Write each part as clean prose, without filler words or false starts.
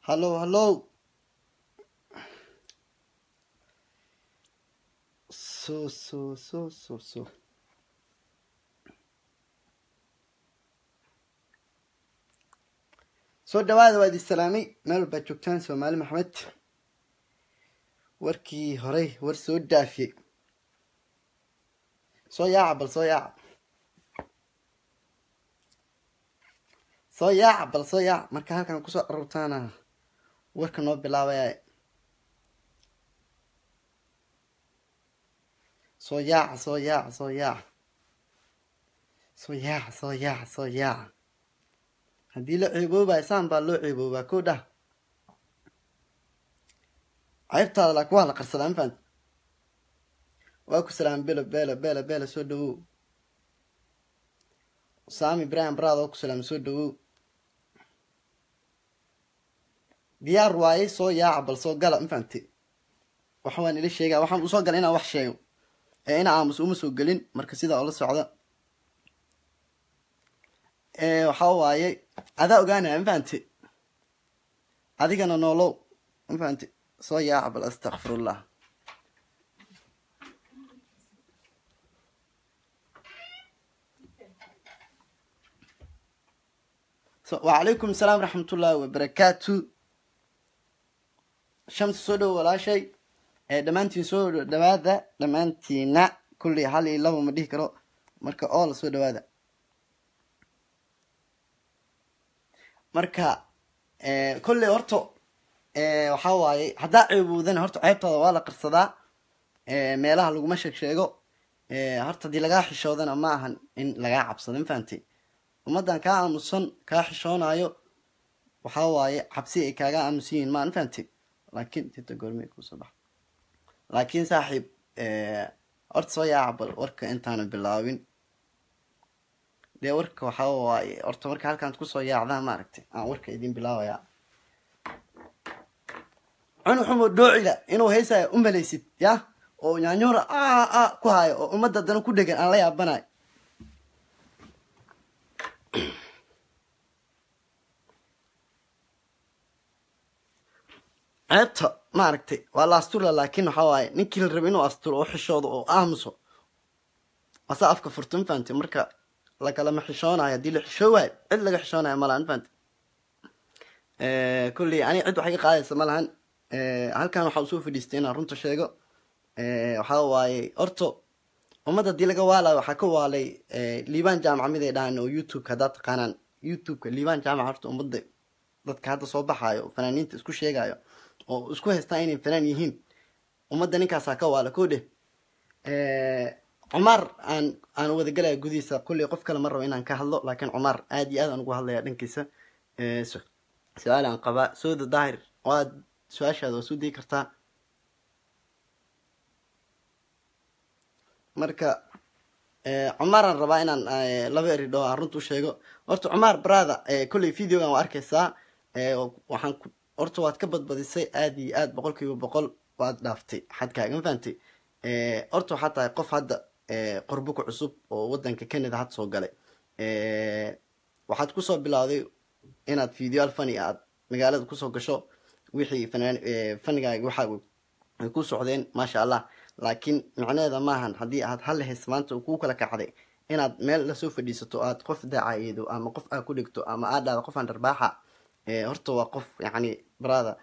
Hallow, hallow. So so so so so soo dhawaada, waa idin salaamay meel walbaad joogtaan. Soomaali Maxamed, warkii horey war soo dhaafiyey. Soo yaaca bal, soo yaaca, soo yaaca bal, soo yaaca. Marka halkan kusoo aruurtaana warka noo bilaabaya. Soo yaaca, soo yaaca, soo yaaca, soo yaaca, soo yaaca, soo yaaca. Haddii la ceeboobayo, saan baa loo ceeboobaa. Ko dhah ceebtaada, laakin waa la qarsadaa, ma fahamti? Waa ku salaam. Belo belo belo belo, soo dhawow. Sami Ibrahim brad, oo ku salaam, soo dhawow. Diyaar waaye, soo yaaca bal, soo gala, ma fahamti? Waxa waan ila sheegaa, waxaan usoo galay inaan wax sheego ee ina aamus uma soo gelin. Marka sidaa oola socda, waxa waaye adaa ogaanaya, ma fahamti? Adigana noolow, ma fahamti? Soo yaaca bal. Astakfirullah. So wacalaykum asalaam waraxmatullahi wabarakaatu. Shams, soo dhowo walaashay. Dhammaantiin soo dhawaada, dhammaantiina kulli hal iyo laba ma dhihi karo. Marka oo la soo dhawaada. Marka kolley horta waxaa waaye, haddaa ceeboodana horta ceebtaada waa la qarsadaa, meelaha laguma sheeg sheego. Horta haddii lagaa xishoodana ma ahan in lagaa cabsado, ma fahamtay? Ummaddan kaa aamusan, kaa xishoonayo, waxaa waaye cabsi ay kaaga aamusan yihiin, ma fahamtay? Laakiin tita goormay kusoo bax. Laakiin saaxiib, horta soo yaaca bal. Warka intaana bilaabin dee, warka waxaa waaye horta marka halkaan kusoo yaacdaa, maaragtay, aan warka idin bilaabaya. Cunug xumo dhoocida inuu heysaayo u malaysid ya, oo nyaanyuura a ku hayo, oo ummadda dana ku dhegan, aan la yaabanayo. Ceebta, maaragtay, waa la astura, laakiin waxaa waaye ninkii la raba inuu asturo oo xishoodo oo aamuso asa afka furto, ma fahamtay? Marka lakalama xishoonayo. Haddii la xishoo waayo, cid laga xishoonayo malahan, ma fahamtay? Kulley ani cid wax iga qaadaysa ma lahan. Halkan waxaa usoo fadhiistay inaan runta sheego. Waxaa waaye horta ummadda haddii laga waalayo, waxaa ka waalay Liibaan Jaamac, mid ay dhahaan oo YouTube-ka, haddaad taqaanaan YouTube-ka Liibaan Jaamac. Horta ummadda, dadka hadda soo baxaayo, fanaaniinta isku sheegayo oo isku haystaan inay fanaan yihiin, ummadda ninkaasaa ka waala. Ko dheh Cumar aan wadagelaya gudihiisa. Kulley qof kale ma rabo inaan ka hadlo, laakiin Cumar aad iyo aad aan ugu hadlaya dhankiisa. Su-aal aan qabaa. Sooda Daahir, waad su-aashaada waa soo degi kartaa. Marka Cumaraan rabaa inaan laba eri dhoo, aan runta u sheego. Horta Cumar brother, kolley videogan waa arkaysaa. Waxaan horta waad ka badbadisay aad iyo aad, 100% waad dhaaftay xadkaaga, ma fahantay? Horta waxaa tahay qof hadda qurbo ku cusub oo wadanka Canada had soo galay. Waxaad kusoo bilowday inaad videoyaal funny aad magaalada kusoo gasho. Wixii fanaan fanigaaga waxa ay ku socdeen, maasha Allah. Laakiin micnaheeda maahan haddii aad hal hees maanta kuu kala kacday inaad meel lasoo fadhiisato, aad qof daacayeedo ama qof aad ku dhigto ama aad dhahdo qof aan dharbaaxa. Horta waa qof, yacni brother,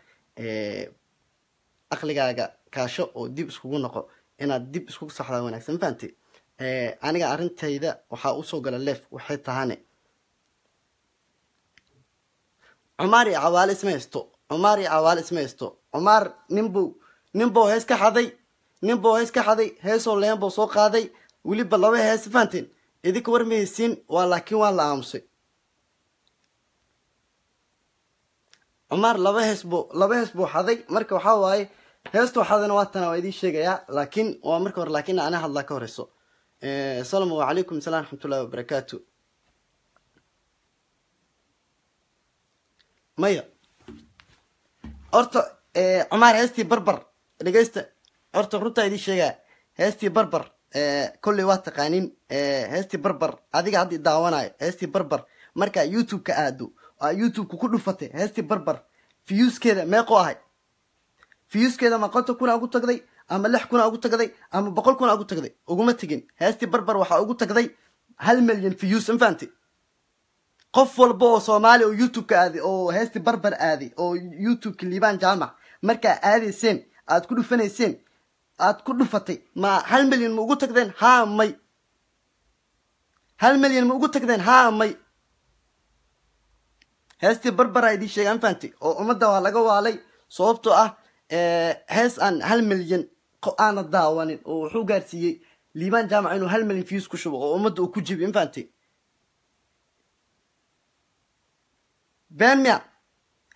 aqligaaga kaasho oo dib iskugu noqo, inaad dib iskugu saxdaa wanaagsan, ma fahantay? Aniga arrintayda waxaa usoo gala leef waxay tahane, Cumaar iyo Cawaale isma haysto, Cumaar iyo Cawaale isma haysto. Cumaar ninbuu hees ka xaday, ninbuu hees ka xaday, heesoo leen buu soo qaaday, weliba laba hees, fahanteen? Idinka war ma haysiin waa, laakiin waa la aamusay. Cumaar laba hees buu xaday. Marka waxaa waaye heestuu xadayna waa tana, waa idiin sheegayaa, laakiin waa marka hore, laakiin ana hadlaa ka horeyso. Salamo, wacalaykum asalaam raxmatullahi wabarakaatu. Maya, horta Cumaar heestii Barbar dhegeysta. Horta runtaa idiin sheegaa, heestii Barbar kolley waa taqaanin. Heestii Barbar, adiga hadda i daawanayo, heestii Barbar markaa YouTube-ka aado, aa YouTube-ka ku dhufatay heestii Barbar, Viewskeeda meeqoo ahay? Viewskeeda ma 50,000 ugu tagday ama 6,000 ugu tagday ama 100,000 ugu tagday? Uguma tegin. Heestii Barbar waxaa ugu tagday 1 milyan views, ma fahanti? Qof walba oo Soomaali oo YouTube-ka aaday oo heestii Barbar aaday oo YouTube-ka Liibaan Jaamac markaa aadayseen, aad ku dhufanayseen, aad ku dhufatay, ma 1 milyan ma ugu tagdeen? Haa, may. 1 milyan ma ugu tagdeen? Haa, may. Heestii Barbaraa idiin sheegaan, fahanti? Oo ummadda waa laga waalay, sababtoo ah hees aan 1 milyan aana daawanin oo wuxuu gaarsiiyey Liibaan Jaamac inuu 1 milyan views ku shubo oo ummadda uu ku jibiyo, ma fahanti? Been miya?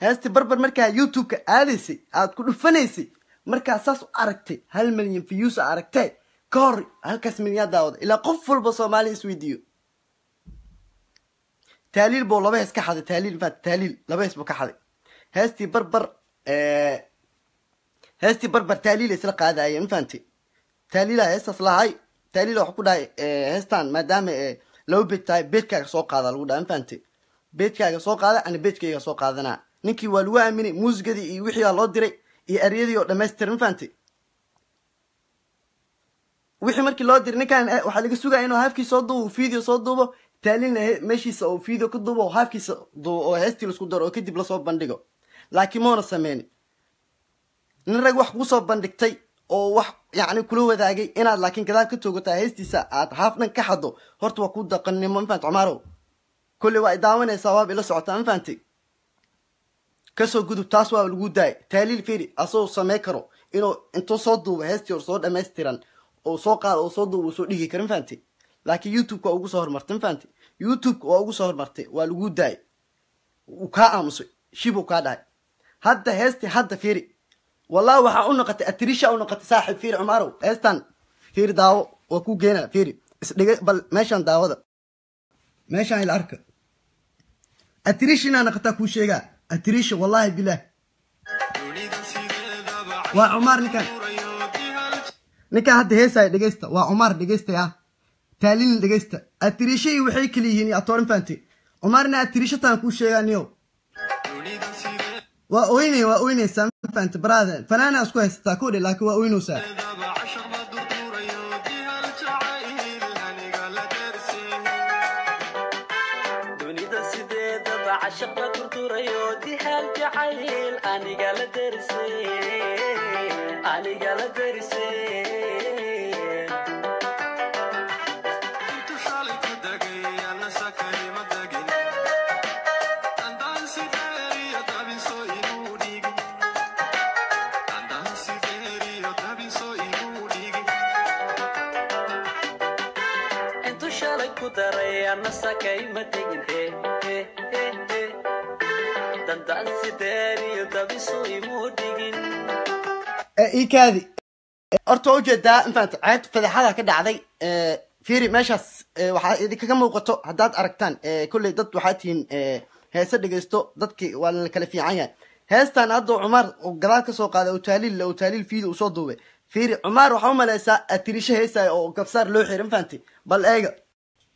Heestii Barbar markaa YouTube-ka aadaysay, aad ku dhufanaysay, markaa saas u aragtay 1 milyan views a aragtay, ka hor halkaas milyan daawada ilaa qof walba Soomaaliya isweydiiyo. Taaliil buu laba hees ka xaday. Taaliil mafaat, Taaliil laba hees buu ka xaday. Heestii Barbar, heestii Barbar Taaliil isla qaadayeen, ma fahanti? Taaliila heestaas lahay. Taaliila waxa ku dhahay heestan maadaama laba beej tahay, beejkaaga soo qaada lagu dhahay, ma fahanti? Beejkaaga soo qaada, ana beejkayga soo qaadanaa. Ninkii waa lagu aaminay, muusigadii iyo wixii baa loo diray iyo eryadii oo dhamaystir, ma fahanti? Wixii markii loo diray ninkan, waxaa laga sugaya inuu halfkii soo duubo, video soo duubo, Taalinna meeshiisa oo video ka duubo oo halfkiisa duubo oo heestii laisku daro oo kadib lasoo bandhigo, laakiin moona sameynin. Nin rag wax kugu soo bandhigtay oo wax yacni kula wadaagay inaad laakiin gadaal ka toogataa, heestiisa aad half dhan ka xado, horta waa ku daqannimo, ma fahanti? Cumaarow, kolley waa i daawanaysaa, waaba ila socotaa, ma fahanti? Kasoo gudub, taas waa lagu daayay. Taaliil feri asagoo samey karo inuu intuu soo duubo heestii oo soo dhammaystiran oo soo qaado oo soo duubo uu soo dhigi karo, ma fahanti? Laakiin YouTube-ka waa ugu soo hormartay, ma fahanti? YouTube-ka waa ugu soo hormartay, waa lagu daayay, wuu kaa aamusay, shibuu kaa dhahay. Hadda heestii hadda fiiri, wallahi waxaa u noqotay atrisha u noqotay saaxib. Fiiri Cumaarow, heestan fiiri, daawo, waa ku geena. Fiiri, isdhiga bal meeshaan, daawada meeshaan ila arka. Atrisha inaa noqotaa kuu sheegaa, atrisha, wallahi bilah. Waa Cumaar ninkan, ninkan hadda heesaya, dhegeysta, waa Cumaar, dhegeystaya. Taalin dhegeysta, atrisha iyo waxay kala yihiin iyo atoorin, fahanti? Cumaarna atrisha taan kuu sheegaa niyow. Waa oynay, waa oynaysaa, ma fahanti? Brother, fanaana isku haysataa kodhe, laakiin waa oynaysaa. Dunida sideedaba cashaqa durdurayo, dihaal jacayl aniga la derise, aniga la derise. Intu shalay ku dagay ana sakay ma dagin, dandaansi dheeriyo dabinso imuu dhigin, dandaansi dheeriyo dabinso imuu dhigin. Intu shalay ku daray ana sakay ma tegin, he he he he, dandaansi deeriyo dabisu imuu dhigin. Ii kaadi horta, waa ujeedaa, ma fahamta? Ceeb fadeexada ka dhacday. Fiiri meeshaas, waxaa idinkaga muuqato haddaad aragtaan. Kolley dad waxaa tihiin heese dhegeysto, dadki waa la kala fiican yahay. Heestan hadda Cumaar uu gadaal ka soo qaaday oo Taaliil oo Taaliil video uu soo duubay, fiiri Cumaar, waxaa u malaysaa atirisho heesaya oo gabsaar loo xiray, ma fahamtay? Bal eega,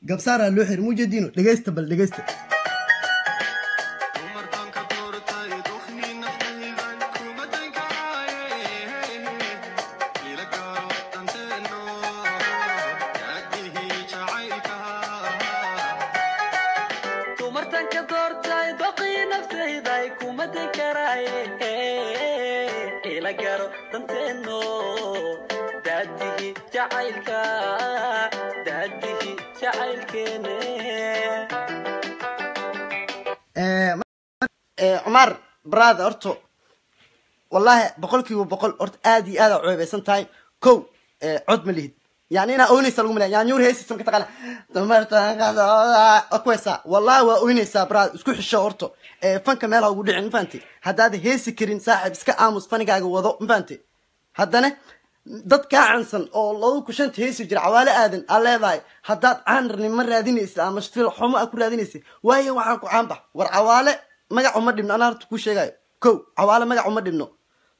gabsaaraa loo xiray, mujeediino. Dhegeysta, bal dhegeysta. Dumartanka doortay dukhni naftaydan kuma dankaraaye, ila garo danteeno yaadihii jacaylka. Dumartanka doortay doqii naftayday kuma dankaraaye, ila garo danteeno daadihi jacaylka, daadihi jacaylkeene. Cumar brother, horta wallahi 100% horta aad iyo aad aa ceebeysan tahay. Kow, cod ma lihid, yani inaa oynaysa lagu malaya yaanyuur heesaysa marka taqaana dumarta ku heesaa, wallahi waa oynaysaa. Brother, isku xisho horta. Fanka meel ha ugu dhicin, ma fahanti? Haddaad heesi karin saaxib, iska aamus, fanigaaga wado, ma fahanti? Haddana dad kaa caansan oo 2005-ta heesi jira, Cawaale Aadan aa leedahay, haddaad caannimo raadinaysa ama fil xumo aa ku raadinaysa, waayo waxaan ku caanbax. War Cawaale magac uma dhibno, anaa horta kuu sheegayo. Kow, Cawaale magac uma dhibno.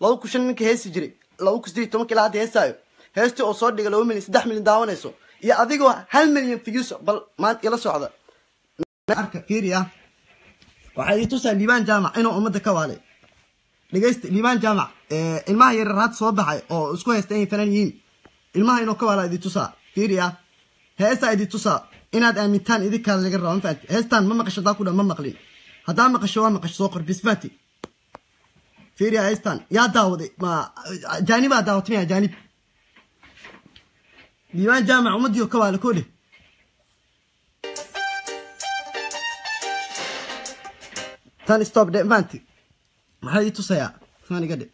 2005 ninka heesi jiray, 2018 ilaa hadda heesaayo, heestii oo soo dhiga 2 milyan, 3 milyan daawanayso, iyo adigoo 1 milyan views. Bal maanta ila socda, arka, fiiri ah, waxaa ii tusaa Liibaan Jaamac inuu ummadda ka waalay. Dhegeysta Liibaan Jaamac, ilmaha yaryar hadda soo baxay oo isku haysta inay fanaan yihiin, ilmaha inuu ka wala idin tusaa. Fiiri ah, heestaa idin tusaa inaad aamintaan idinkaa laga raba, ma fahanti? Heestaan ma maqasho? Hadaa ku dhan ma maqlin, haddaa maqasho waa maqasho, soo qor bis, fahanti? Fiiri ah, heestaan yaa daawaday? Ma ajaanibaa daawatay? Miya ajaanib? Liibaan Jaamac ummadii oo ka waala koodhe. Tan stop dhe, maanti maxaa ii tusayaa? Tan iga dhe.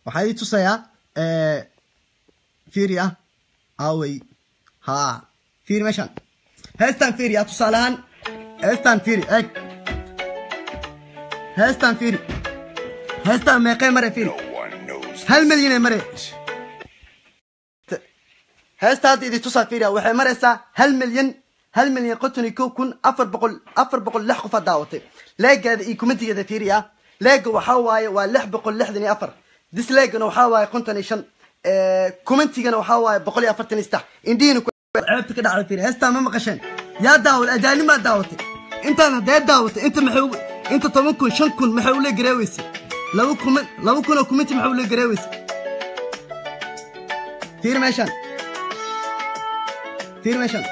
Waxaa ii tusayaa, fiiri ah, aawey? Haa, fiiri meeshan, heestaan fiiri ah, tusaale ahaan heestaan fiiri, eeg heestaan fiiri. Heestaan meeqee mare? Fiiri, 1 milyan ee mare heesta hadda idin tusaa. Fiiriya, waxay maraysaa 1 milyan, 1,051,400, 406 qof aad daawatay. Like-geeda iyo comment-igeeda fiiriya. Like-ga waxaa waaye waa 664, dislike-gana waxaa waaye 55, comment-igana waxaa waaye 143. Indhihiina ceebta ka dhacday. Fiiri heestaa, ma maqasheen? Yaa daawad? Ajaanib maa daawatay? Intaan haddee daawatay, inta maxay inta 10,000, 5,000 maxay ula gareeweysay? 2 kun, 2,000 oo comment maxay ula gareeweysay? Fiiri meeshaan, fiiri meeshaan.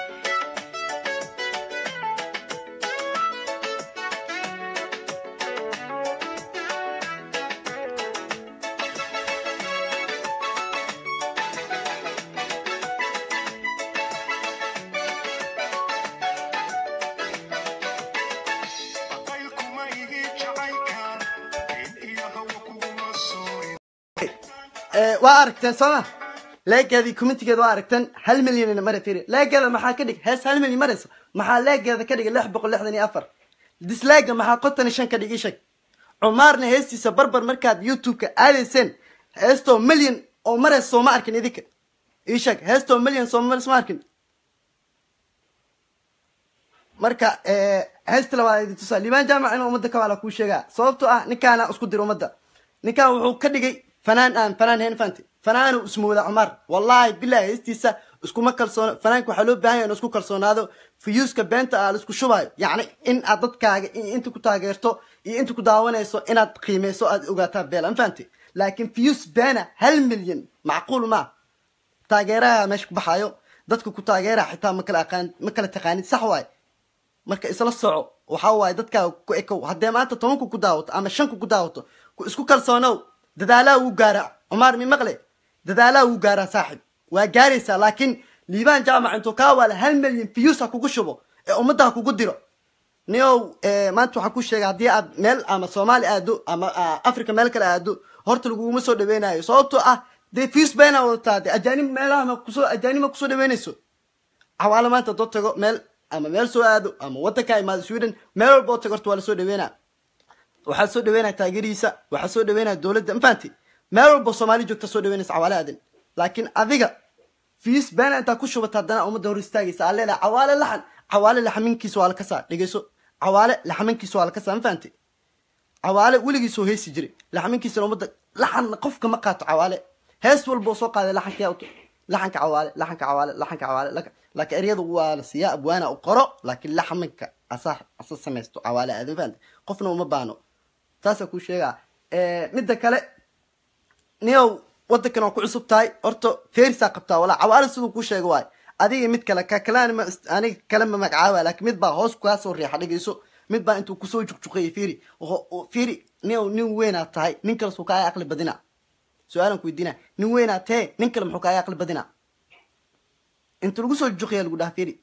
Aqaylkuma ihi jacaylkan in iyo hawa kuguma soorin. Waa aragteen sooma? Like-geedii comment-igeeda waa aragteen, 1 milyan mare. Fiiri, like-geeda maxaa ka dhig? Hees 1 milyan marayso maxaa like-geeda ka dhigay 664? Dislike-ga maxaa 55 ka dhig? Ii sheeg. Cumaarna heestiisa barbar markaad YouTube-ka aadayseen, heestoo milyan oo maraysa sooma arkin idinka? Ii sheeg, heestoo milyan sooma marayso ma arkin? Marka heesta labaad idin tusaa. Liibaan Jaamac inuu ummadda ka waala kuu sheegaa, sababtoo ah ninkaana isku dira ummadda. Ninkaan wuxuu ka dhigay fanaan aan fanaan hayn, fanti fanaanu ismooda Cumar. Wallaahi bilahi, heestiisa iskuma kalsoono. Fanaanka waxaa loo baahan yahay inuu isku kalsoonaado. Views-ka beenta ah la isku shubaayo, yacni in aad dadkaaga iyo inta ku taageerto iyo inta ku daawanayso inaad qiimeyso, aad ogaataa beela, ma fahanti? Laakiin views beena 1 milyan macquul ma taageeraha meesha ku baxaayo. Dadka ku taageeraha xitaa ma kala aqaan, ma kala taqaanid, sax waaye. Marka isla soco, waxaa waaye dadkaa ku ekow. Haddee maanta 10-ku ku daawato ama 5-ku ku daawato, ku isku kalsoonow. Dadaalaa wuu gaaraa Cumaar, mi maqle? Dadaalaa wuu gaaraa saaxib, waa gaaraysaa. Laakiin Liibaan Jaamac intuu kaa waala 1 milyan views ha kugu shubo ee ummadda ha kugu diro. Niow, maanta waxaan ku sheegay, haddii aad meel ama Soomaali aado ama Africa meel kale aado, horta laguguma soo dhaweynayo, sababtoo ah dee views beenaa wadataa. Dee ajaanib meelaha ma kusoo, ajaanib ma kusoo dhaweynayso. Cawaalo maanta doo tago meel ama meel soo aado ama waddanka imaado, Sweden, meel walba oo tago, horta waa lasoo dhaweynaa. Waxaa soo dhaweynaya taageerihiisa, waxaa soo dhaweynaya dowladda, ma fahanti? Meel walba oo Soomaali joogta soo dhaweynaysa Cawaale Aadan. Laakiin adiga views beena intaa ku shubata, haddana ummadda hor istaagaysa aa leedahay Cawaale laxan. Cawaale laxminkiisa waa la kasaa. Dhegeyso, Cawaale laxminkiisa waa la kasaa, ma fahanti? Cawaale weligiis oo heesi jiray, laxminkiisana ummadda laxan qofka ma qaato. Cawaale hees walba oo soo qaaday laxanka, laxanka Cawaale, laxanka Cawaale, laxanka Cawaale, laakiin eryada waa la siiyaa abwaana u qoro, laakiin laxminka asaa asa samaysto Cawaale Aadan, fahanti? Qofna uma baano, taasaa kuu sheegaa. Midda kale, niyow, waddankan waa ku cusub tahay. Horta feerisaa qabtaa walaa Cawaale siduu kuu sheego waay. Adiga mid kale ka kalaan aniga kale ma magacaaba, laakiin mid baa hoos kaa soo riixa. Dhegeyso, mid baa intuu kusoo juqjuqeeyey. Fiiri, fiiri niyow, nin weynaa tahay, nin kale suu kaaga aqli badina? Su-aalan ku weydiina, nin weynaa tee, nin kale muxuu kaaga aqli badina? Inta lagu soo juqiya lagu dhaha, fiiri,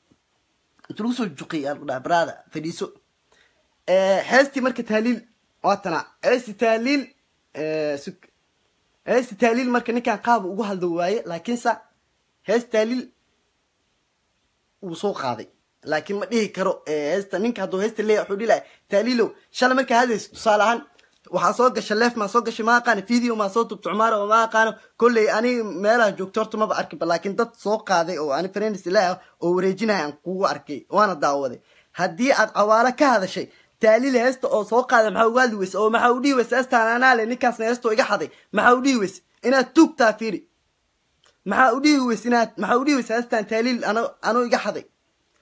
inta lagu soo juqiya lagu dhaha, brother fadhiiso. Heestii marka Tahliil waa tana, heestii Tahliil sug, heesti Tahliil marka ninkan qaab ugu hadlo waaye, laakiinse hees Tahliil wuu soo qaaday, laakiin ma dhihi karo heesta ninka. Hadduu heesta leeyahay wuxuu dhihi lahay Tahliilow, shalay markaa hadlayso, tusaale ahaan waxaa soo gasha live, maa soo gashay ma aqaano, video maa soo tubto Cumaar oo ma aqaano. Kolley aniga meelaha joogto horta maba arkinba, laakiin dad soo qaaday oo ani friends ilaah oo wareejinaya aan kugu arkay, waana daawaday. Haddii aad Cawaalo ka hadashay, Taaliil heesta oo soo qaaday maxaa uga hadli weyse? Oo maxaa u dhihi weyse heestaan anaa le, ninkaasna heestoo iga xaday? Maxaa u dhihi weyse inaad tuugtaa? Fiiri, maxaa u dhihi weyse inaad, maxaa u dhihi weyse heestaan Taaliil ano anuu iga xaday?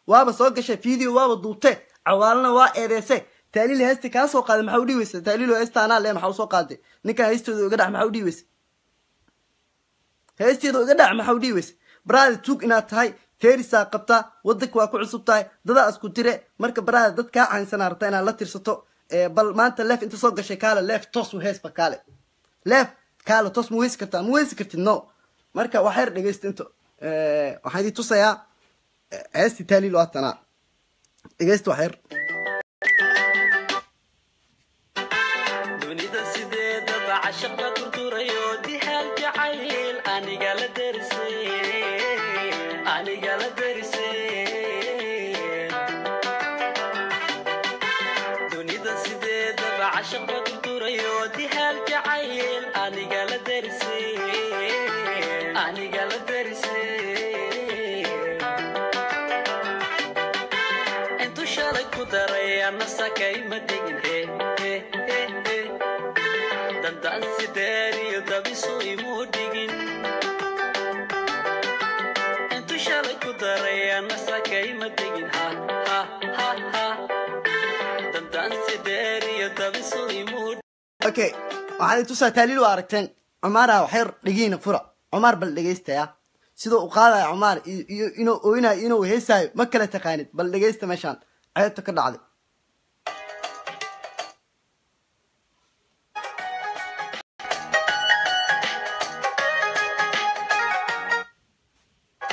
Waaba soo gashay video, waaba duubte. Cawaalna waa eedeysay. Taaliil heesta kaa soo qaaday, maxaa u dhiibaysa? Taaliil heesta anaa le, maxaa usoo qaaday? Ninkan heestooda uga dhac, maxaa u dhiibaysa? Heesteeda uga dhac, maxaa u dhiibaysa? Brother, tuug inaad tahay teerisaa qabtaa, wadanka waa ku cusub tahay, dadaa isku dire. Marka brother, dad kaa caynsanaa rabtaa inaad la tirsato. Bal maanta live inta soo gashay, kaale live toos u heesba, kaale live, kaale toos. Ma weysi kartaa? Ma weysi kartid? No. Marka waxyar dhegeysta into waxaan idin tusayaa heestii Taaliil waa tanaa. Dhegeysta waxyar. Dunida sideedaba cashaqa durdurayo, dihaal jacayl aniga la derisay, aniga la derisay. Dunida sideedaba cashaqa durdurayo, dihaal jacayl aniga la derisay, aniga la derisay. Intuu shalay ku daray anna sakay ma dhigin. He he he he, dandaan sideeriyo dabisu imuu dhigin. Intuu shalay ku daray anna sakay ma dhigin. Ha ha ha ha, dandaan sideeriyo dabisu imuu. Okay, waxaan idin tusaa Taaliil waa aragteen. Cumaara waxyar dhegiina fura. Cumaar bal dhegeystaya sidoo u qaadaya. Cumaar iyo inuu oynayo, inuu heesaayo ma kala taqaanid. Bal dhegeysta meeshaan ceebta ka dhacday.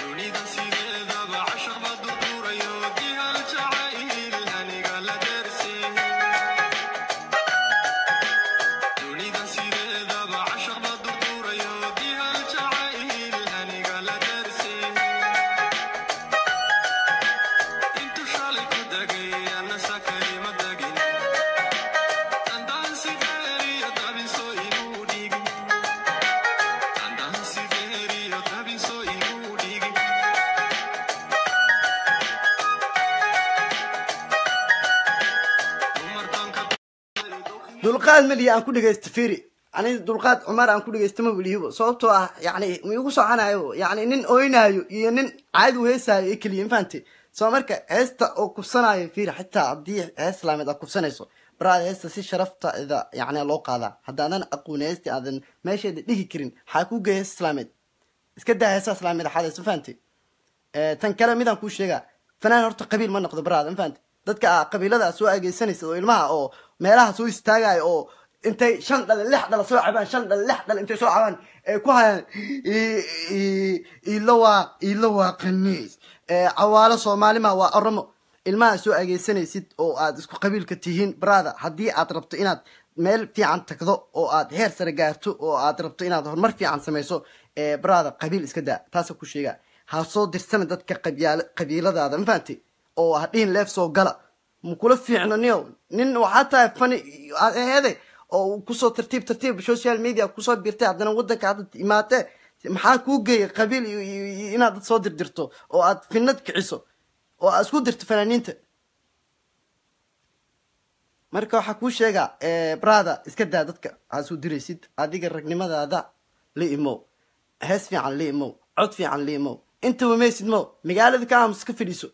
Dunida sideedaba cashaq ba durdurayo, dihaal jacayl aniga la dersay. Dunida sideedaba cashaq ba durdurayo, dihaal jacayl aniga la dersay. Intu shalay ku dagay anna sakay ma dagin. Dandaan sideeriyo dabinso inuu dhigin, dandaan sideeriyo dabinso inuu dhigin. Dumartanka. Dulqaad maliya aan ku dhegeysto. Fiiri, ani dulqaad Cumar aan ku dhegeysto ma welihibo, sababtoo ah yani ma igu soconayo. Yani nin oynaayo iyo nin caadi u heesaayo ee keliya, ma fahantay? Soo marka heesta oo kufsanayo, fiiri, xitaa haddii hees islaameed aad kufsanayso, brother, heesta si sharafta yani loo qaadaa. Haddaadan aqoon heesti aadan meesheeda dhigi karin, xaa kuu geeya hees islaameed? Iska daa heesa islaameed axaadayso, ma fahantay? Tan kale midaan kuu sheegaa, fanaan horta qabiil ma noqdo, brother, ma fahantay? Dadka qabiilada soo ageysanaysa oo ilmaha oo meelaha soo istaagayo oo intay shan dhale lix dhala soo cabaan, shan dhale lix dhale intay soo cabaan ee ku hayaan ilo waa ilo waa qaniis, Cawaalo Soomaalima waa Oromo. Ilmaha soo ageysanaysid oo aad isku qabiilka tihiin, brother, haddii aad rabto inaad meel fiican tagdo oo aad heer sare gaarto oo aad rabto inaad horumar fiican samayso, brother, qabiil iska daa. Taasa ku sheega, ha soo dirsana dadka qabiiladaada, ma fahantay? Oo ha dhihin live soo gala, makula fiicno niyo. Nin waxaa tahay fani aad aheede oo kusoo tartiib tartiib social media kusoo biirtay, haddana wadanka hadda imaatee, maxaa kuu geeyay qabiil iyo inaad dad soo dirdirto oo aad finad kiciso oo aad isku dirto fanaaniinta? Marka waxaa kuu sheegaa, brother, iska daa dadka ha soo diraysid. Adiga ragnimadaada la imow, hees fiican la imow, cod fiican la imow. Intaba maysid mo, magaalada ka aamus, ka fadhiiso.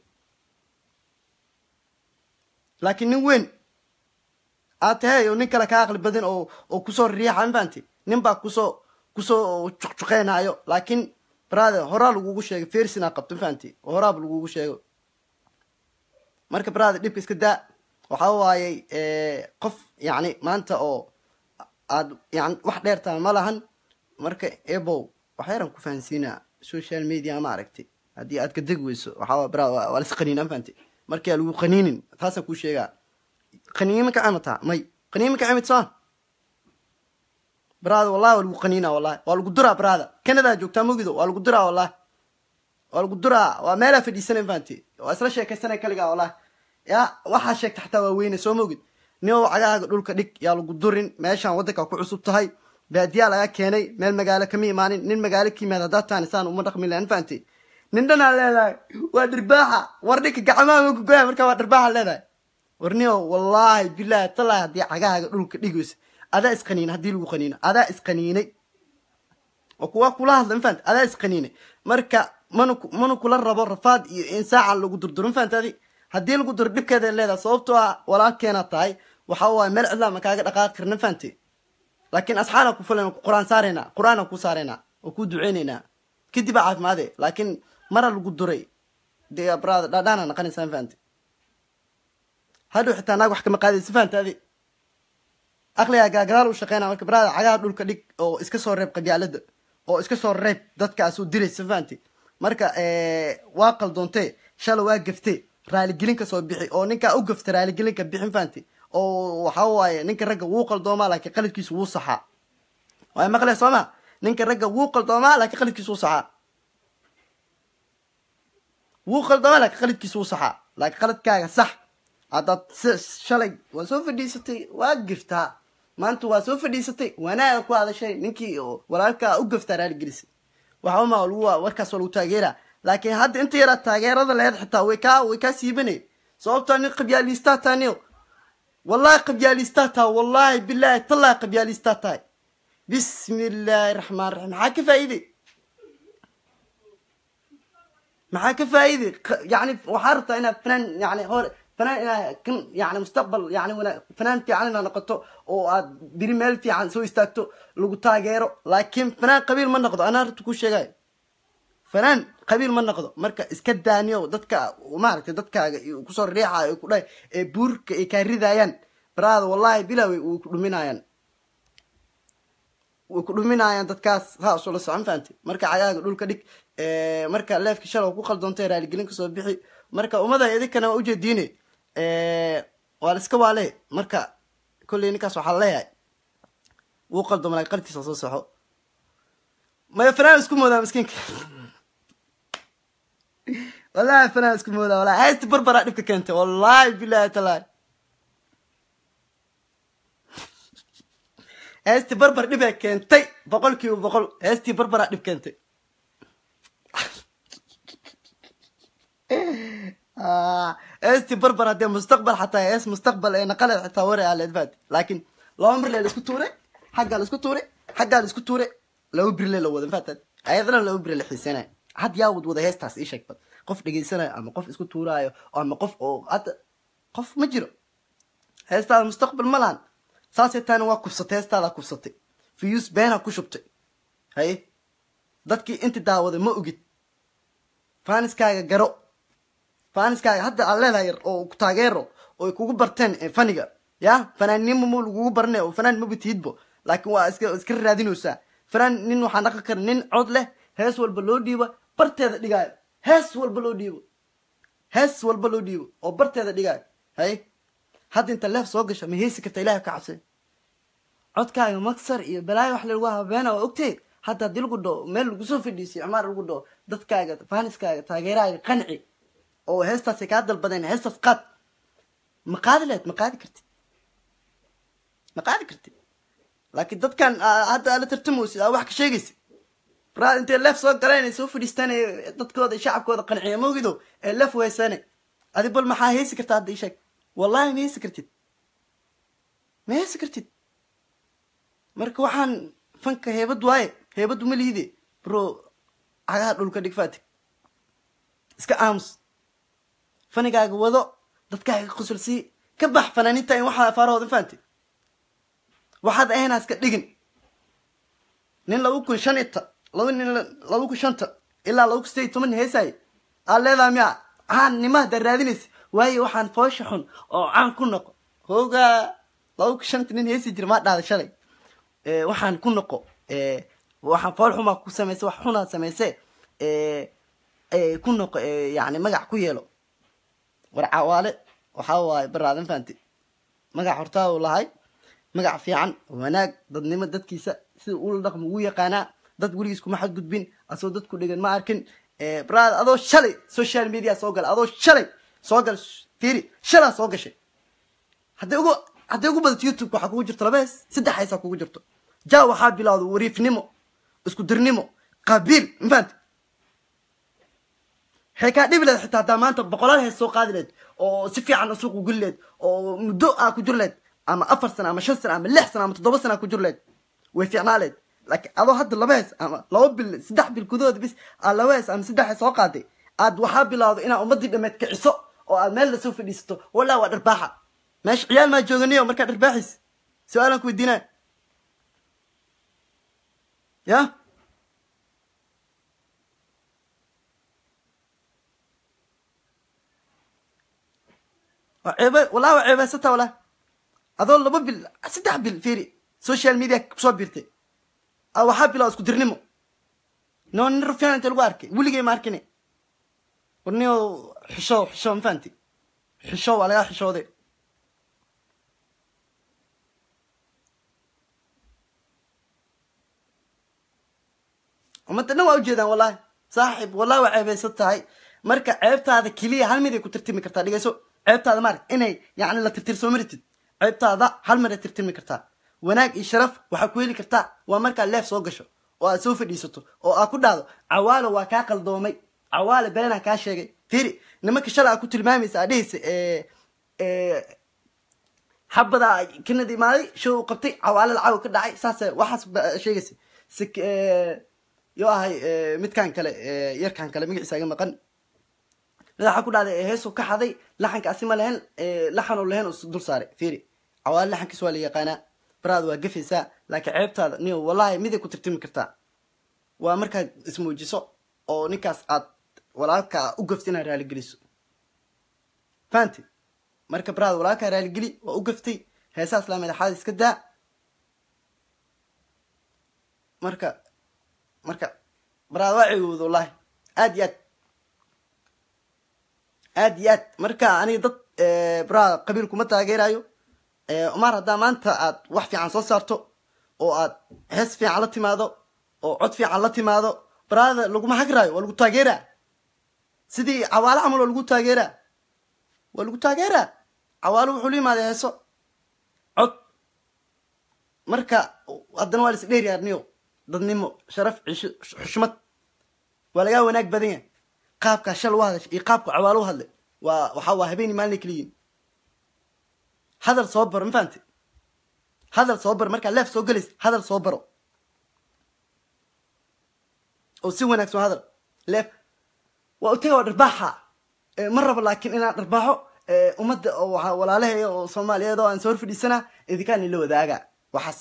Laakiin nin weyn aad tahay oo nin kale ka aqli badan oo kusoo riixa, ma fahanti? Nin baa kusoo juqjuqeynaayo. Laakiin brother, horaa lagugu sheegay fersin aa qabto, ma fahanti? Horaaba lagugu sheego. Marka brother, dhibka iska daa. Waxaa waayey qof yani maanta oo aad yani wax dheertaa ma lahan. Marka ebow, wax yaran ku fahansiinaa social media, ma aragtay? Haddii aad ka degi weyso, waxaa waa brother, waa lis qaniina, ma fahanti? Markaa lagu qaniinin, taasaan kuu sheegaa. Qaniimo ka camataa may qaniimo ka camid soo, brother, wallahi waa lagu qaniina, wallahi waa lagu duraa. Brother, Canada joogtaa mogido, waa lagu duraa, wallahi waa lagu duraa. Waa meelaa fadhiisanay, ma fahanti? Waa isla sheekaysanay kaligaa, wallahi ya waxaa sheegta xataa waa weyne. Soo mogid nio cagahaaga dhulka dhig, yaa lagu durin. Meeshaan waddanka ku cusub tahay, baadiyaa laga keenay, meel magaalo kama imaanin. Nin magaalo ka yimaad haddaad tahan saan uma dhaqmi lahan, fahanti? Nin dhanaa leedahay waa dhirbaaxa. War ninka gacmaha ma kugoya, marka waa dhirbaaxa leedahay. War nio, wallaahi bilaahi talaahi, haddii cagahaaga dhulka dhigayso, adaa isqaniina. Haddii lagu qaniino, adaa isqaniinay oo kuwa kula hadla, ma fahanti? Adaa isqaniinay. Marka mana kula rabo rafaad iyo in saacan lagu durduro, ma fahanti? Adi Haddii lagu duro dhibkeeda leedahay, sababtoo ah walaalkeena tahay, waxa waaye meel cidlaa ma kaaga dhaqaaqi karna, fahanti? Laakiin asxaana ku fulan, qur-aan saarayna, qur-aana ku saarayna oo ku duceynaynaa, kadib aa caafimaade. Laakiin mara lagu duray dee brother, dhaadhaana naqanaysaa, fahanti? Hadhow xitaa naag wax kama qaadaysa, fahanti? Adi aqligaa gaagadaal u shaqeynaa. Marka brother, cagaha dhulka dhig oo iska soo reeb qabyaalada oo iska soo reeb dadkaas u diraysa, fahanti? Marka waa qaldoontee, shalay waa gaftee, raaligelin ka soo bixi oo ninkaa u gafta raaligelin ka bixin, fahanti? Oo waxa waaye ninka ragga wuu qaldoomaa, laakiin qaladkiisu wuu saxaa. Waa maqle soo ma? Ninka ragga wuu qaldoomaa, laakiin qaladkiisu wuu saxaa. Wuu qaldoomaa, laakiin qaladkiisu wuu saxaa. Laakiin qaladkaaga sax. Haddaad shalay waa soo fadhiisatay, waa giftaa, maanta waa soo fadhiisatay, wanaaga ku hadashay, ninkii oo walaalkaa u gaftaa raaligelisay, waxa ma lagu warkaas waa lagu taageeraa. Laakiin hadda inta yaraa taageerada laheyd xitaa way kaa siibanay, sababtaa nin qabyaaliistaa taaniyo. Wallahi qabyaaliistaa tahay, wallahi billahi tallahi qabyaaliistaa tahay. Bismi illaahi raxmaan raxiim. Maxaa ka faa'iiday? Maxaa ka faa'iiday? Yani waxaa rabtaa inaad fanaan, yani hore fanaan inaa kan, yani mustaqbal, yani wana fanaan fiican inaad noqoto oo aad biri meel fiican soo istaagto, lagu taageero. Laakiin fanaan qabiil ma noqdo, anaa rabta kuu sheegayo, fanaan qabiil ma noqdo. Marka iska daaniyo dadka, maaragtay, dadkaaga iyo kusoo riixayo ku dhahay ee buurka ay kaa ridayaan. Brother, wallahi bilaa way ku dhuminayaan, way ku dhuminayaan dadkaas. Saa usula socon, fahanti? Marka cagaaga dhulka dhig. Marka leefka shalay ku qaldoontay raaligelin kasoo bixi. Marka ummada idinkana waa ujeediine, waa la iska waale. Marka kolley ninkaas waxaa leeyahay wuu qaldoomo, laakiin qaladkiisa soo soxo. Maya, fanaan isku moodaa miskiinka, wallahi fanaan isku moodaa. Wallahi haysta barbaraa dhibka keentay, wallahi billahi tallahi heestii barbar dhibay keentay, 100%. Heestii barbaraa dhib keentay. Heestii barbar haddee mustaqbal xataa hees mustaqbal ee naqaleed xitaa wari aa leedfaat, laakiin laba mar le la isku tuuray, xaggaa la isku tuuray, xaggaa la isku tuuray, laba birle la wada faatad, ayadana laba bire la xiisanaya. Had yaa wad wada heestaas? Ii sheeg bal qof dhegeysanayo ama qof isku tuuraayo ama qof oo hadda qof ma jiro. Heestaada mustaqbal ma lahan, saasay taana waa kufsatay, heestaada kufsatay, views beena ku shubtay. Haye, dadkii inti daawaday ma ogid. Fanskaaga garo, fanskaaga hadda aad leedahay yar oo ku taageero oo ay kugu barteen faniga ya fanaannimo ma lagugu barne oo fanaan maba tihidbo, laakiin waa iska raadinaysaa fanaan. Nin waxaa dhaqan kara nin cod leh, hees walba loo dhiibo barteeda dhigaayo, hees walba loo dhiibo, hees walba loo dhiibo oo barteeda dhigaayo. Haye, hadda inta leef soo gasha ma heesi karta? Ilahay ka cabsay, codkaaga maksar iyo balaayo wax lagu habeena waa ogtee. Hadda haddii lagu dhaho meel lagu soo fadhiisiyo, Cumaar lagu dhaho, dadkaaga, fanskaaga, taageerahaaga qanci oo heestaasay kaa dalbadeen, heestaas qaad, ma qaadi lahayd? Ma qaadi kartid, ma qaadi kartid. Laakiin dadkan hadda ala tartamaysid, aa wax ka sheegaysid, braa, intay leef soo galeen ay soo fadhiistaan ee dadkooda iyo shacabkooda qanciya moogido ee leef weysane. Adi bal maxaa heesi kartaa hadda? Ii sheeg. Wallahi ma heesi kartid, ma heesi kartid. Marka waxaan fanka heebad waaye, heebadu ma liide bro. Cagaha dhulka dhig, fatig, iska aamus, fanigaaga wado, dadkaaga qusul sii, ka bax fanaaniinta in waxaa faarahooda, fahanti? Waxaad ahayna iska dhigin. Nin 2005, laba nin 2005 ilaa 2018 heesay aad leedahay miya caan nima haddaad raadinaysa? Waayo waxaan foosha xun oo caan ku noqo hoogaa 2005 nin heesi jira maa dhahda shalay. Waxaan ku noqo, waxaan fool xumaa ku samaysay, wax xunaa samaysay, ku noqo, yani magac ku yeelo. War Cawaale waxaa waaye baraadan, fahanti? Magac hortaa uu lahay, magac fiican, wanaag, dadnimo, dadkiisa sida ula dhaqmo wuu yaqaanaa. Dad weligiis kuma xadgudbin, asoo dadku dhegan ma arkin. Brother, adoo shalay social media soo gala, adoo shalay soo gal, fiiri, shalaa soo gashay, hadday ugu badato YouTube waxaa kugu jirto laba hees, saddex heesaa kugu jirto. Ja waxaa bilowda wariifnimo, isku dirnimo, qabiil, ma fahanti? Waxay kaa dhibi lahayd xitaa haddaa maanta boqolaal hees soo qaadi lahayd oo si fiican suuq u geli lahayd oo muddo aa ku jiri lahayd, ama 4 sano ama 5 sano ama 6 sano ama 7 sano aa ku jiri lahayd, way fiicnaa lahayd. Laakiin adoo hadda laba hees ama 2 bil, 3 bil gudahood bis aa laba hees ama saddex hees soo qaaday, aad waxaa bilowday inaa ummadii dhameed kiciso. oo aad meel lasoo fadhiisato, walaa waa dharbaaxa. Meesha ciyaal maa jooganiyo markaa dharbaaxiis? Su-aalaan ku weydiinaya ya. Waa ceebe, wallahi waa ceebeysata, wallahi. Adoo 2 bil 3 bil fiiri social media kusoo biirtay, waxaa bilaw isku dirnimo. No nin rufiyan inta lagu arkay weligay ma arkine. Warniyo xisho, xisho, ma fahanti? Xisho, waa lagaa xishooday. Ummadda dhan waa ujeedaan, wallahi saaxib, wallahi waa ceebeysan tahay. Marka ceebtaada keliya hal mid ay ku tirtimi kartaa, dhegeyso. Ceebtaada maarag inay yacni la tirtirsoo maritid, ceebtaada hal mar ay tirtimi kartaa. Wanaag iyo sharaf waxaa ku heli kartaa waa markaa leef soo gasho oo aad soo fadhiisato oo aad ku dhahdo Cawaalo waa kaa qaldoomay, Cawaale beenaa kaa sheegay. Fiiri, nimanka shalay aad ku tilmaamaysa, aad dhehaysa xabadaa Kanada imaaday, show u qabtay, Cawaale lacag ka dhacay, saas waxaas sheegaysa. Si yoo ahay midkan kale, yarkan kale magaciisa iga maqan, madaxa ku dhahday heesuu ka xaday, laxanka asi ma lehen, laxan oo lehen oo dul saaray. Fiiri, Cawaale laxankiis waa la yaqaanaa. Baraad waa gafaysaa, laakiin ceebtaada niyo wallahi miday ku tirtimi kartaa waa markaad ismuujiso oo ninkaas aad walaalka u gaftay inaad raaligeliso, fahanti? Marka baraad walaalkaa raaligeli, waa u gaftay. Heesaha islaameed xaad iska daa. Marka baraad waa ceegowda, wallahi, aad iyo aad, aad iyo aad. Marka aniga dad baraad qabiil kuma taageerayo. Umar, haddaa maanta aad wax fiican soo saarto oo aad hees fiican la timaado oo cod fiican la timaado, baraada laguma hagraayo, waa lagu taageeraa. Sidii Cawaale camal waa lagu taageeraa, waa lagu taageeraa. Cawaale wuxuu la yimaaday heeso, cod. Marka haddana waa la is dheeryaar niyo, dadnimo, sharaf, cisho, xushmad, waa lagaa wanaag badan yahay. Qaabkaa shal u hadashay iyo qaabka Cawaale u hadlay waa waxaa waa habeenii maalin kala yihiin. Hadal soo baro, ma fahamte? Hadal soo baro. Markaa leef soo gelays, hadal soo baro oo si wanaagsan hadal. Leef waa u taga, waa dharbaaxa. Ma rabo laakiin inaan dharbaaxo ummadda oo waxaa walaalahay oo Soomaaliyeed oo aan soo hor fadhiisanaa idinkaan ila wadaaga waxaas.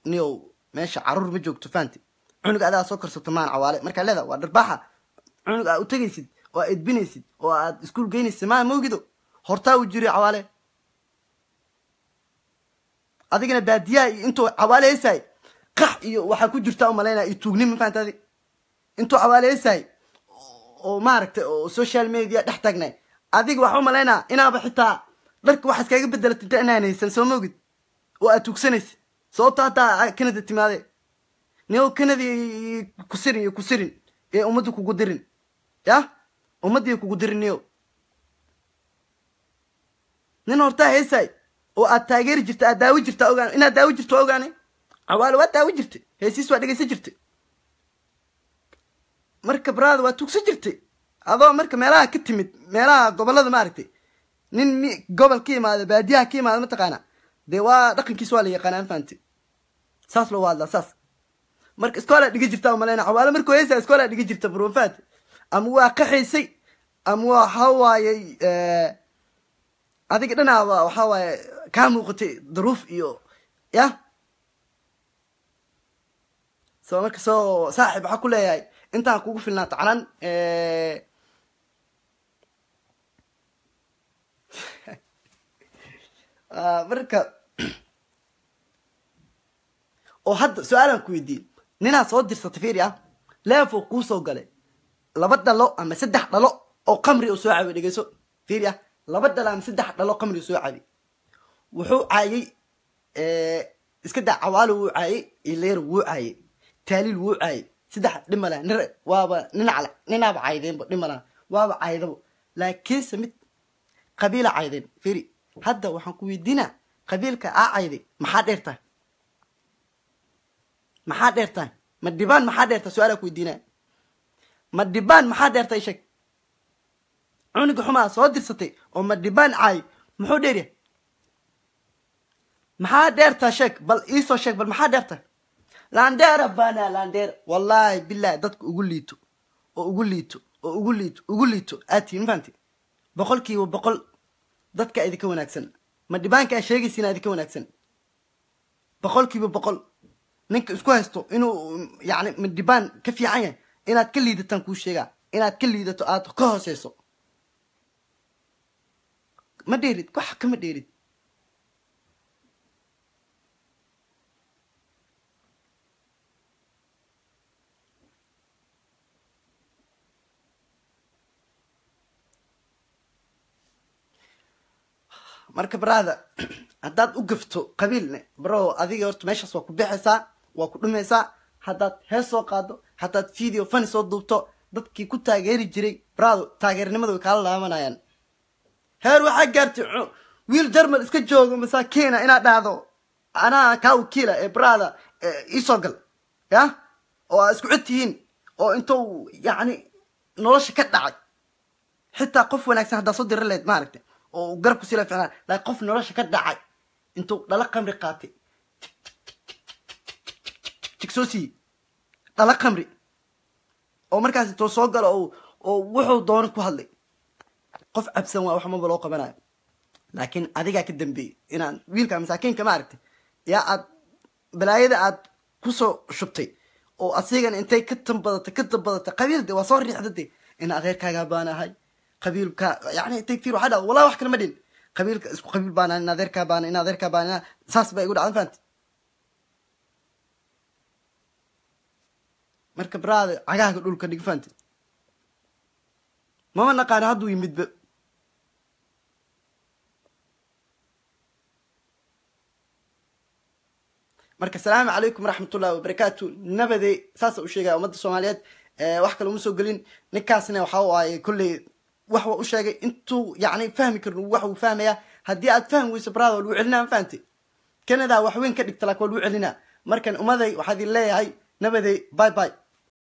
Niyow, meesha caruur ma joogto, fahanti? Cunug adaa soo korsato maan Cawaale. Markaa leeda waa dharbaaxa, cunug aad u tegaysid oo aad edbinaysid oo aad iskuul geynaysid maa moogido. Hortaa uu jiray Cawaale, adigana baadiyaha iyo intuu Cawaale heesaay qax iyo waxaa ku jirtaa umalaynaya iyo tuugnimo, fahantaadi? Intuu Cawaale heesaay oo maaragtay oo social media dhex taagnay, adiga waxaa umalaynaa inaaba xitaa dharka waxaad kaga bedelatay inta inaan haysan, soo moogid, oo aad tuugsanaysa. Sababta haddaa Canada timaade, niyow, Canada ku sirin iyo ku sirin ee ummadda kugu dirin, ya ummaddii kugu dirin. Niyow, nin hortaa heesaay oo aad taageeri jirta, aad daawi jirta, ogaan inaad daawi jirto, ogaanay Cawaale waa daawi jirtay, heesiis waa dhegeysan jirtay. Marka brother waa tugsan jirtay adoo marka meelaha ka timid, meelaha gobolada maaragtay, nin mi gobol ka imaada, baadiyaha ka imaada, mataqaana dee, waa dhaqankiis waa la yaqaanaa, fahanti? Saas loo hadlaa saas. Marka iskoolaa dhiga jirta umaleyna Cawaale markuu heesa iskoolaa dhiga jirta bro, fahanti? Ama waa qaxaysay ama waxa waayey adiga dhanaaba waxa waaye kaa muuqatay daruuf iyo ya. So marka soo saaxib, waxaa ku leeyahay intaan kugu filnaato calan. Marka oo hadda su-aalaan ku weydiiyey, ninaad soo dirsatay, fiiri ah, leefuu kuu soo galay 2 dhalo ama 3 dhalo oo qamri uu soo cabay. Dhegeyso, fiiri ah, 2 dhalo ama 3 dhalo qamri uu soo cabay, wuxuu caayay, iska daa Cawaalo wuu caayay, Ileer wuu caayay, Taaliil wuu caayay, saddex dhib malaha, nin waaba nin cala ninaaba caydeenba, dhib malaha, waaba caydabo. Laakiinse mid qabiila caydeen, fiiri, hadda waxaan ku weydiinaa, qabiilka aa cayday maxaa dheer tahay? Maxaa dheer tahay? Ma dhibaan maxaa dheer tahay? Su-aalaa ku weydiinaa, ma dhibaan maxaa dheer tahay? Sheeg. Cunuga xumaa soo dirsatay oo ma dhibaan caay muxuu dheer yahay? Maxaa dheertaa? Sheeg bal, iisoo sheeg bal, maxaa dheerta? Laandheera bana laandheera, wallaahi billahi, dadka ugu liito oo ugu liito oo ugu liito ugu liito aad tihiin, ma fahanti? 100% dadka idinka wanaagsan, ma dhibaanka aa sheegaysiina idinka wanaagsan 100%. Ninka isku haysto inuu yani ma dhibaan ka fiican yahay, inaad ka liidataan kuu sheegaa, inaad ka liidato, aad ka hooseyso. Ma dheerid, wax kama dheerid. Marka brother, haddaad u gafto qabiilne, bro, adiga horta meeshaas waa ku bixaysaa, waa ku dhumaysaa. Haddaad hees soo qaado, haddaad video funny soo duubto, dadkii ku taageeri jiray, brother, taageernimada way kaala laabanayaan. Heer waxaa gaartay wiil Jarmal iska joogo masaakiina inaad dhahdo anaa kaa wakiila ee brother iisoo gal ya, oo aa isku cid tihiin, oo intuu yacni nolosha ka dhacay. Xitaa qof wanaagsan haddaa soo diri lahayd, maaragtay, oo garabku sila ficnaan, laakiin qof nolosha ka dhacay intuu dhala qamri qaatay, jig soo siiyey dhala qamri, oo markaas intuu soo galo oo wuxuu doono ku hadlay, qof cabsan waa wax maba loo qabanayo. Laakiin adigaa ka dambeeyey inaan wiilka masaakiinka, maaragtay, yaa aad balaayada aad kusoo shubtay, oo asigana intay ka tambadata ka tambadatay qabiil de waa soo riixda de in adeerkaagaa baanahay qabiilka, yani intay fiir waxaa dhacda, wallahi wax kale ma dhin, qabiilka isku qabiil baanahay, in adeerkaa baana, in adeerkaa baana, saas baa igu dhacdan, fahanti? Marka brother, cagaaga dhulka dhig, fahanti? Mama naqaano hadduu yimidba. Marka asalaamu calaykum waraxmatullahi wabarakaatu, nabadey. Saasa u sheegaya ummadda Soomaaliyeed. Wax kale uma soo gelin. Ninkaasna waxa waaye kolley wax waa u sheegay intuu yacni fahmi karin, wax uu fahmaya. Haddii aad fahmi weyso, brother, waa lagu celinaa, ma fahanti? Canada wax weyn ka dhigta, laakiin waa lagu celinaa. Markan ummaday waxaa idin leeyahay nabadey, bye bye.